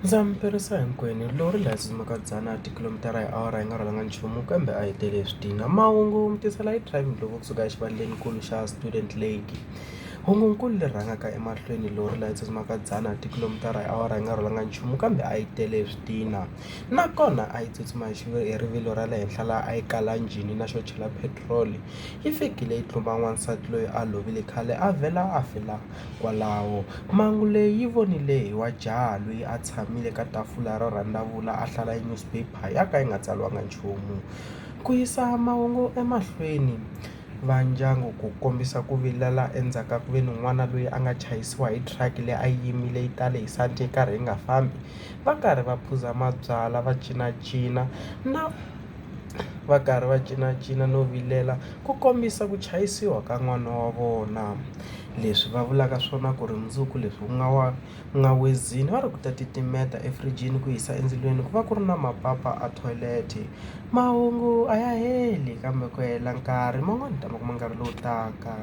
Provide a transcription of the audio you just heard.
Ndza mi perisa hinkwenu lori laha yi tsutsumaka dzana ya tikhilomitara hi awara yi nga rhwalanga nchumu kambe a yi tele hi switina. Mahungu mi tisela hi Prime Ndlovu kusuka exivandlenikulu xa Student Lake. Hungunkulu leri rhangaka emahlweni lori laha yi tsutsumaka dzana ya tikhilomitara hi awara yi nga rhwalanga nchumu kambe a yi tele hi switina nakona a yi tsutsuma hi hi rivilo ra le henhla laha a yi kala njhini na xo chela petiroli yi fikile yi tlumba n'wansati loyi a lovile khale a vhela a fela kwalaho. Mhangu leyi yi vonile hi wa jaha loyi a tshamile ka tafula ro rhandzavula a hlaya newspaper ya ka yi nga tsariwanga nchumu. Ku yisa mahungu emahlweni va ndyangu ku kombisa ku vilela endzhaku ka ku ve ni n'wana loyi a nga chayisiwa hi truck leyi a yi yimile yi tale hi sandi yi karhi yi nga fambi va karhi va phuza mabyalwa va cinacina na va karhi va cinacina no vilela ku kombisa ku chayisiwa ka n'wana wa vona. Leswi va vulaka swona ku ri mundzuku leswi ku nga wa ku nga wezini va ri ku ta titimeta efirijini ku hisa endzilweni ku va ku ri na mapapa a toilet. Mahungu a ya heli kambe ku hela nkarhi man'wani hi ta ma kuma nkarhi lowu taka.